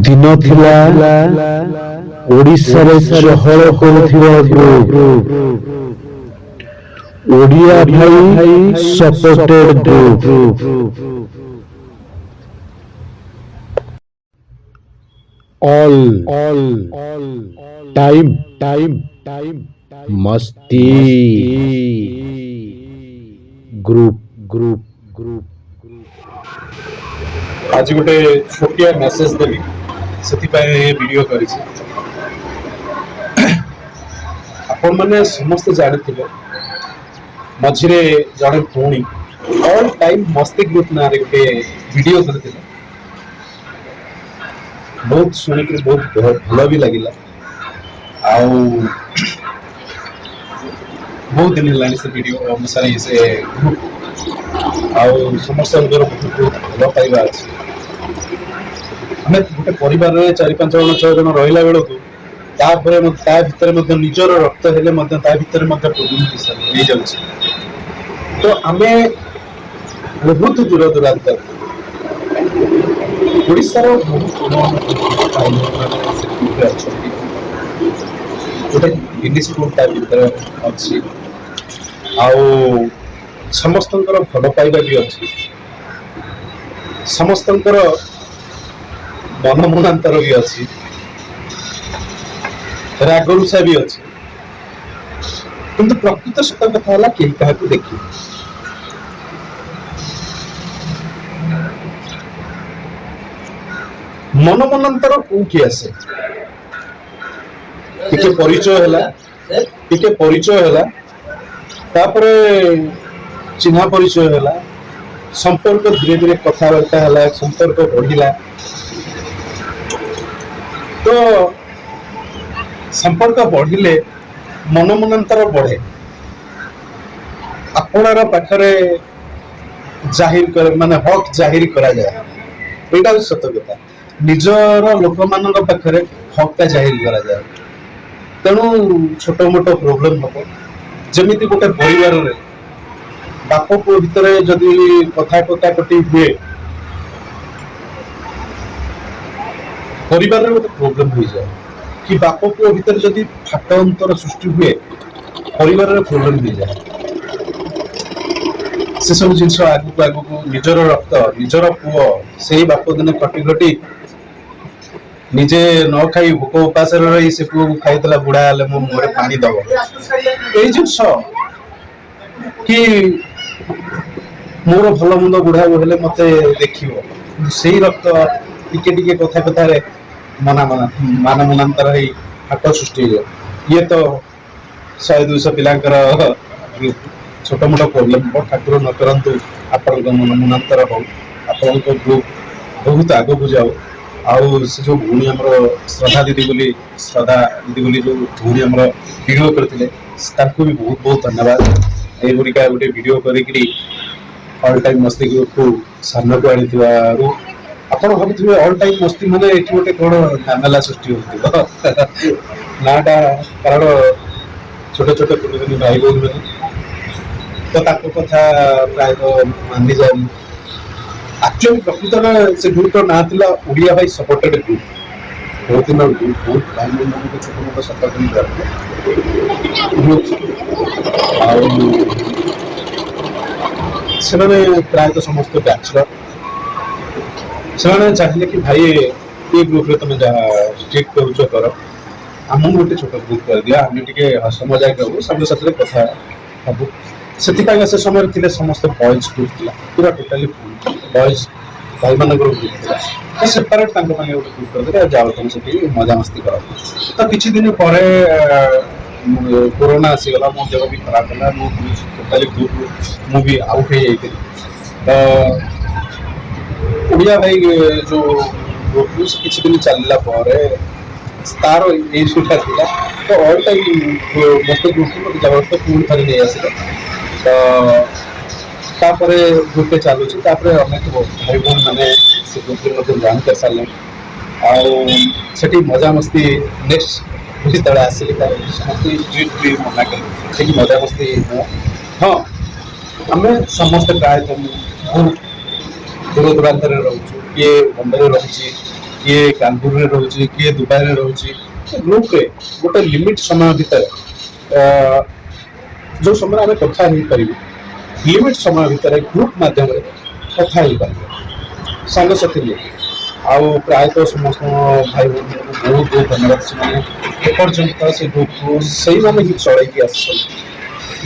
ଦିନ ଥିଲା ଓଡ଼ିଶାରେ ଚହଳ କରୁଥିବା ଗ୍ରୁପ ଓଡ଼ିଆ ଭାଇ supported group. All time time Masti group group group. ଆଜି ଗୋଟେ ଛୋଟିଆ ମେସେଜ ଦେବି, ସେଥିପାଇଁ ଏ ଭିଡ଼ିଓ କରିଛି। ଆପଣମାନେ ସମସ୍ତେ ଜାଣିଥିବେ, ମଝିରେ ଜଣେ ଭଉଣୀ ଅଲ୍ ଟାଇମ୍ ମସ୍ତି ଗ୍ରୁପ ନାଁରେ ଗୋଟେ ଭିଡ଼ିଓ କରିଥିଲେ। ବହୁତ ଶୁଣିକିରି ବହୁତ ଭଲ ବି ଲାଗିଲା। ଆଉ ବହୁତ ଦିନ ହେଲାଣି ସେ ଭିଡ଼ିଓ, ସରି, ସେ ଗ୍ରୁପ, ଆଉ ସମସ୍ତଙ୍କର ବହୁତ ବହୁତ ଭଲ ପାଇବା ଅଛି। ଆମେ ଗୋଟେ ପରିବାରରେ ଚାରି ପାଞ୍ଚ ଜଣ, ଛଅ ଜଣ ରହିଲା ବେଳକୁ ତାପରେ ତା ଭିତରେ ମଧ୍ୟ ନିଜର ରକ୍ତ ହେଲେ ମଧ୍ୟ ତା ଭିତରେ ମଧ୍ୟ ପ୍ରୋବ୍ଲେମ ହେଇଯାଉଛି। ତ ଆମେ ବହୁତ ଦୂର ଦୂରାନ୍ତ ଓଡ଼ିଶାର ବହୁତ କୋଣ ଅନୁକୋଣରେ ସେ ଗ୍ରୁପରେ ଅଛନ୍ତି। ଗୋଟେ ମିନି ସ୍କୁଲ ତା ଭିତରେ ଅଛି ଆଉ ସମସ୍ତଙ୍କର ଭଲ ପାଇବା ବି ଅଛି, ସମସ୍ତଙ୍କର ମନମନାନ୍ତର ବି ଅଛି, ରାଗରୁଷା ବି ଅଛି। କିନ୍ତୁ ପ୍ରକୃତ ସତ କଥା ହେଲା, କେହି କାହାକୁ ଦେଖିନି। ମନମନାନ୍ତର କୋଉଠି ଆସେ? ଟିକେ ପରିଚୟ ହେଲା, ଟିକେ ପରିଚୟ ହେଲା, ତାପରେ ଚିହ୍ନା ପରିଚୟ ହେଲା, ସମ୍ପର୍କ ଧୀରେ ଧୀରେ କଥାବାର୍ତ୍ତା ହେଲା, ସମ୍ପର୍କ ବଢିଲା। ତ ସମ୍ପର୍କ ବଢିଲେ ମନମନାନ୍ତର ବଢେ। ଆପଣାର ପାଖରେ ଜାହିର କରେ, ମାନେ ହକ୍ ଜାହିର କରାଯାଏ। ଏଇଟା ହଉଛି ସତ କଥା। ନିଜର ଲୋକମାନଙ୍କ ପାଖରେ ହକ୍ଟା ଜାହିର କରାଯାଏ। ତେଣୁ ଛୋଟ ମୋଟ ପ୍ରୋବ୍ଲେମ ହବ। ଯେମିତି ଗୋଟେ ପରିବାରରେ ବାପ ପୁଅ ଭିତରେ ଯଦି କଥା କଟାକଟି ହୁଏ, ପରିବାରରେ ଗୋଟେ ପ୍ରୋବ୍ଲେମ ହେଇଯାଏ, କି ବାପ ପୁଅ ଭିତରେ ଯଦି ଫାଟ ଅନ୍ତର ସୃଷ୍ଟି ହୁଏ, ପରିବାରରେ ପ୍ରୋବ୍ଲେମ ହେଇଯାଏ। ସେସବୁ ଜିନିଷ ଆଗକୁ ଆଗକୁ ନିଜର ରକ୍ତ, ନିଜର ପୁଅ, ସେଇ ବାପ ଦିନେ ଖଟି ଖଟି ନିଜେ ନ ଖାଇ ଭୋକ ଉପାସରେ ରହି ସେ ପୁଅକୁ ଖାଇଥିଲା, ବୁଢା ହେଲେ ମୋ ମୁହଁରେ ପାଣି ଦବ, ଏଇ ଜିନିଷ କି ମୋର ଭଲ ମନ୍ଦ ବୁଢା ହେଲେ ମତେ ଦେଖିବ। କିନ୍ତୁ ସେଇ ରକ୍ତ ଟିକେ ଟିକେ କଥା କଥାରେ ମନା ମନା ମାନ ମନାନ୍ତର ହେଇ ଫାଟ ସୃଷ୍ଟି ହେଇଯାଏ। ଇଏ ତ 100-200 ପିଲାଙ୍କର ଛୋଟ ମୋଟ ପ୍ରୋବ୍ଲେମ ହବ। ଠାକୁର ନ କରନ୍ତୁ ଆପଣଙ୍କ ମନ ମନାନ୍ତର ହଉ, ଆପଣଙ୍କ ଗ୍ରୁପ ବହୁତ ଆଗକୁ ଯାଉ। ଆଉ ସେ ଯୋଉ ଭଉଣୀ ଆମର ଶ୍ରଦ୍ଧା ଦିଦି ବୋଲି, ଶ୍ରଦ୍ଧା ଦିଦି ବୋଲି ଯୋଉ ଭଉଣୀ ଆମର ଭିଡ଼ିଓ କରିଥିଲେ, ତାଙ୍କୁ ବି ବହୁତ ବହୁତ ଧନ୍ୟବାଦ। ଏଇପରିକା ଗୋଟେ ଭିଡ଼ିଓ କରିକିରି ଅଲ୍ ଟାଇମ୍ ମସ୍ତି ଗ୍ରୁପକୁ ସାମ୍ନାକୁ ଆଣିଥିବାରୁ। ଆପଣ ଭାବୁଥିବେ ଅଲ୍ ଟାଇମ୍ ମସ୍ତି ମାନେ ଏଠି ଗୋଟେ କଣ ଝାମେଲା ସୃଷ୍ଟି ହଉଥିବ ନାଁଟା, କାରଣ ଛୋଟ ଛୋଟ କୁନି କୁନି ଭାଇ ଭଉଣୀ ମାନେ ତ ତାଙ୍କ କଥା ପ୍ରାୟତଃ ମାନିଯାଏନି। ଆକ୍ଚୁଆଲି ପ୍ରକୃତରେ ସେ ଗ୍ରୁପର ନାଁ ଥିଲା ଓଡ଼ିଆ ଭାଇ ସପୋର୍ଟେଡ୍ ଗ୍ରୁପ। ବହୁତ ଦିନ ଗ୍ରୁପ, ବହୁତ ଭାଇ ଭଉଣୀମାନଙ୍କୁ ଛୋଟ ମୋଟ ସପୋର୍ଟ ଗ୍ରୁପ। ଆଉ ସେମାନେ ପ୍ରାୟତଃ ସମସ୍ତେ ବ୍ୟାଚଲର। ସେମାନେ ଚାହିଁଲେ କି ଭାଇ, ଏ ଗ୍ରୁପରେ ତମେ ଯାହା ଷ୍ଟ୍ରିକ୍ଟ କରୁଛ କର, ଆମକୁ ଗୋଟେ ଛୋଟ ଗ୍ରୁପ କରିଦିଅ, ଆମେ ଟିକେ ହସ ମଜାକ ହବୁ, ସାଙ୍ଗସାଥିରେ କଥା ହବୁ। ସେଥିପାଇଁ ସେ ସମୟରେ ଥିଲେ ସମସ୍ତେ ବଏଜ୍ ଗ୍ରୁପ ଥିଲା, ପୁରା ଟୋଟାଲି ବଏଜ୍ ଭାଇମାନଙ୍କର ଗ୍ରୁପ ଥିଲା। ତ ସେପାରେଟ ତାଙ୍କ ପାଇଁ ଗୋଟେ ଗ୍ରୁପ କରିଦେଲେ, ଆଉ ଯାଅ ତମେ ସେଠି ମଜାମସ୍ତି କର। ତ କିଛି ଦିନ ପରେ କୋରୋନା ଆସିଗଲା, ମୋ ଦେହ ବି ଖରାପ ହେଲା, ମୁଁ ଟୋଟାଲି ଗ୍ରୁପ ମୁଁ ବି ଆଉଟ୍ ହେଇଯାଇଥିଲି। ତ ଓଡ଼ିଆ ଭାଇ ଯୋଉ ଗ୍ରୁପ, ସେ କିଛି ଦିନ ଚାଲିଲା ପରେ ତାର ଏଇ ଯୋଉଟା ଥିଲା, ତ ଅଲ୍ ଟାଇମ୍ ମସ୍ତି ଗ୍ରୁପକୁ ମୋତେ ଜବରଦସ୍ତ ପୁଣି ଥରେ ନେଇ ଆସିଲେ। ତ ତାପରେ ଗ୍ରୁପଟେ ଚାଲୁଛି। ତାପରେ ଅନେକ ଭାଇ ଭଉଣୀ ମାନେ ସେ ଗ୍ରୁପରେ ମଧ୍ୟ ଜଏନ୍ କରିସାରିଲେଣି ଆଉ ସେଠି ମଜାମସ୍ତି। ନେକ୍ସଟ ଯେତେବେଳେ ଆସିଲି, ତାର ସମସ୍ତେ ଷ୍ଟ୍ରିକ୍ଟଲି ମନା କଲେ, ସେଠି ମଜାମସ୍ତି ନୁହଁ। ହଁ, ଆମେ ସମସ୍ତେ ପ୍ରାୟତଃ ବହୁତ ଦୂର ଦୂରାନ୍ତରେ ରହୁଛୁ। କିଏ ବମ୍ବେରେ ରହୁଛି, କିଏ କାନପୁରରେ ରହୁଛି, କିଏ ଦୁବାଇରେ ରହୁଛି। ସେ ଗ୍ରୁପରେ ଗୋଟେ ଲିମିଟ୍ ସମୟ ଭିତରେ, ଯେଉଁ ସମୟରେ ଆମେ କଥା ହେଇପାରିବୁ, ଲିମିଟ୍ ସମୟ ଭିତରେ ଗ୍ରୁପ୍ ମାଧ୍ୟମରେ କଥା ହେଇପାରିବୁ ସାଙ୍ଗସାଥି ନେଇକି। ଆଉ ପ୍ରାୟତଃ ସମସ୍ତଙ୍କ ଭାଇ ଭଉଣୀଙ୍କୁ ବହୁତ ବହୁତ ଧନ୍ୟବାଦ। ସେମାନେ ଏପର୍ଯ୍ୟନ୍ତ ସେ ଗ୍ରୁପକୁ ସେଇମାନେ ହିଁ ଚଳେଇକି ଆସିଛନ୍ତି।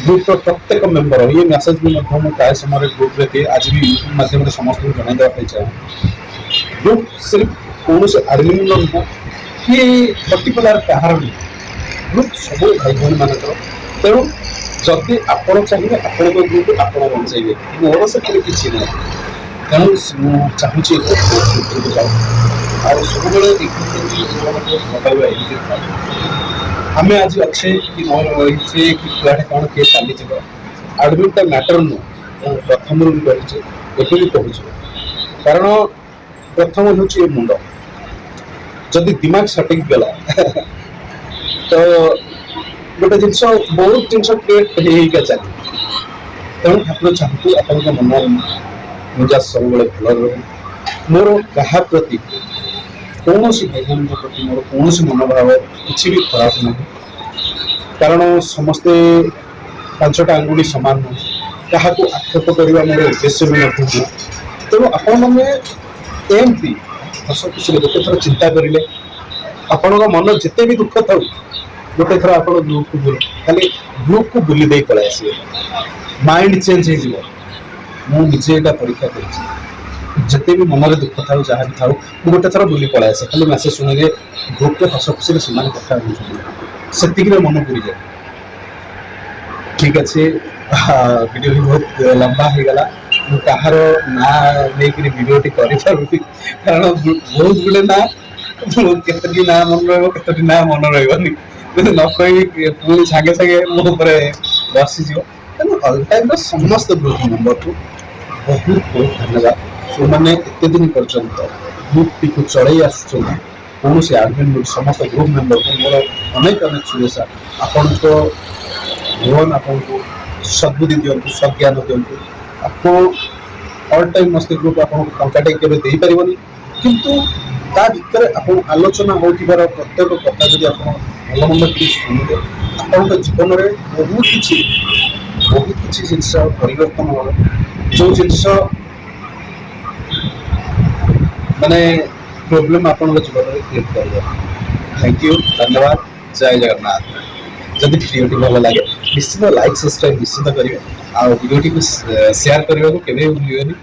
ଗ୍ରୁପର ପ୍ରତ୍ୟେକ ମେମ୍ବର, ଇଏ ମେସେଜ ବି ମଧ୍ୟ ମୁଁ ପ୍ରାୟ ସମୟରେ ଗ୍ରୁପରେ ଦିଏ, ଆଜି ବି ୟୁଟ୍ୟୁବ ମାଧ୍ୟମରେ ସମସ୍ତଙ୍କୁ ଜଣାଇ ଦେବା ପାଇଁ ଚାହେଁ। ଗ୍ରୁପ ସିର୍ଫ କୌଣସି ଆଡମିନର ନୁହଁ କି ପର୍ଟିକୁଲାର କାହାର ନୁହଁ, ଗ୍ରୁପ ସବୁ ଭାଇ ଭଉଣୀମାନଙ୍କର। ତେଣୁ ଯଦି ଆପଣ ଚାହିଁବେ, ଆପଣଙ୍କ ଗ୍ରୁପ ଆପଣ ବଞ୍ଚେଇବେ, ମୋର ସେଥିରେ କିଛି ନାହିଁ। ତେଣୁ ମୁଁ ଚାହୁଁଛି ଏ ଗ୍ରୁପ ଭିତରକୁ ଯାଉ ଆଉ ସବୁବେଳେ ଏ ଗ୍ରୁପ ଭଲ ପାଇବା ଏମିତି ଥାଉ। ଆମେ ଆଜି ଅଛେ କି ନ ରହିଛେ କି କୁଆଡ଼େ କ'ଣ କିଏ ଚାଲିଯିବ, ଆଡମିନଟା ମ୍ୟାଟର ନୁହଁ। ମୁଁ ପ୍ରଥମରୁ ବି କହିଛି, ଏବେ ବି କହୁଛି। କାରଣ ପ୍ରଥମ ହେଉଛି ଏ ମୁଣ୍ଡ। ଯଦି ଦିମାଗ ସଠିକ ଗଲା ତ ଗୋଟେ ଜିନିଷ, ବହୁତ ଜିନିଷ କ୍ରିଏଟ୍ ହେଇ ହେଇକା ଚାଲେ। ତେଣୁ ଠାକୁର ଚାହାନ୍ତୁ ଆପଣଙ୍କ ମନ ମିଜାଜ ସବୁବେଳେ ଭଲ ରହୁ। ମୋର କାହା ପ୍ରତି, କୌଣସି ଭାଇମାନଙ୍କ ପ୍ରତି ମୋର କୌଣସି ମନୋଭାବ କିଛି ବି ଖରାପ ନାହିଁ। କାରଣ ସମସ୍ତେ ପାଞ୍ଚଟା ଆଙ୍ଗୁଳି ସମାନ ନୁହେଁ। କାହାକୁ ଆକ୍ଷେପ କରିବା ମୋର ଉଦ୍ଦେଶ୍ୟ ବି ମଧ୍ୟ ନୁହେଁ। ତେଣୁ ଆପଣମାନେ ଏମିତି ହସ ଖୁସିରେ ଗୋଟେ ଥର ଚିନ୍ତା କରିଲେ, ଆପଣଙ୍କ ମନ ଯେତେ ବି ଦୁଃଖ ଥାଉ, ଗୋଟେ ଥର ଆପଣ ଗ୍ରୁପକୁ ଖାଲି ଗ୍ରୁପକୁ ବୁଲି ଦେଇ ପଳେଇ ଆସିବେ, ମାଇଣ୍ଡ ଚେଞ୍ଜ ହେଇଯିବ। ମୁଁ ନିଜେ ଏଇଟା ପରୀକ୍ଷା କରିଛି। ଯେତେ ବି ମନରେ ଦୁଃଖ ଥାଉ, ଯାହା ବି ଥାଉ, ମୁଁ ଗୋଟେ ଥର ବୁଲି ପଳେଇ ଆସେ। ଖାଲି ମେସେଜ ଶୁଣିଲେ ଗ୍ରୁପରେ ହସ ଖୁସିରେ ସେମାନେ କଥା ହେଉଛନ୍ତି, ସେତିକିରେ ମନ ପୁରିଯାଏ। ଠିକ ଅଛି, ଭିଡ଼ିଓ ବି ବହୁତ ଲମ୍ବା ହେଇଗଲା। ମୁଁ କାହାର ନାଁ ନେଇକିରି ଭିଡ଼ିଓଟି କରିପାରୁନି, କାରଣ ବହୁତ ଗୁଡ଼େ ନାଁ। ମୁଁ କେତୋଟି ନାଁ ମନେ ରହିବ, କେତୋଟି ନାଁ ମନେ ରହିବନି। ଯଦି ନ କହିବି, ପୁଣି ସାଙ୍ଗେ ସାଙ୍ଗେ ମୋ ଉପରେ ବର୍ଷିଯିବ। ତେଣୁ ଅଲ୍ ଟାଇମ୍ର ସମସ୍ତ ଗ୍ରୁପ୍ ମେମ୍ବରକୁ ବହୁତ ବହୁତ ଧନ୍ୟବାଦ, ଯେଉଁମାନେ ଏତେ ଦିନ ପର୍ଯ୍ୟନ୍ତ ଗ୍ରୁପଟିକୁ ଚଳେଇ ଆସୁଛନ୍ତି। କୌଣସି ଆଡମିନ୍, ସମସ୍ତ ଗ୍ରୁପ୍ ମେମ୍ବରକୁ ମୋର ଅନେକ ଅନେକ ଶୁଭେଚ୍ଛା। ଆପଣଙ୍କ ଭଗବାନ ଆପଣଙ୍କୁ ସଦ୍ବୁଦ୍ଧି ଦିଅନ୍ତୁ, ସଜ୍ଞାନ ଦିଅନ୍ତୁ। ଆପଣ ଅଲ୍ ଟାଇମ୍ ମସ୍ତି ଗ୍ରୁପ୍ ଆପଣଙ୍କୁ ଟଙ୍କାଟେ କେବେ ଦେଇପାରିବନି, କିନ୍ତୁ ତା ଭିତରେ ଆପଣ ଆଲୋଚନା ହେଉଥିବାର ପ୍ରତ୍ୟେକ କଥା ଯଦି ଆପଣ ଭଲ ମନ୍ଦ କରି ଶୁଣିବେ, ଆପଣଙ୍କ ଜୀବନରେ ବହୁତ କିଛି ଜିନିଷ ପରିବର୍ତ୍ତନ ହେବ, ଯେଉଁ ଜିନିଷ ମାନେ ପ୍ରୋବ୍ଲେମ୍ ଆପଣଙ୍କ ଜୀବନରେ କ୍ରିଏଟ୍ କରିବ। Thank you, ଧନ୍ୟବାଦ, ଜୟ ଜଗନ୍ନାଥ। ଯଦି ଭିଡ଼ିଓଟି ଭଲ ଲାଗେ, ନିଶ୍ଚିତ ଲାଇକ୍, ସବସ୍କ୍ରାଇବ୍ ନିଶ୍ଚିତ କରିବେ ଆଉ ଭିଡ଼ିଓଟିକୁ ସେୟାର କରିବାକୁ କେବେ ବି ଭୁଲିବେନି।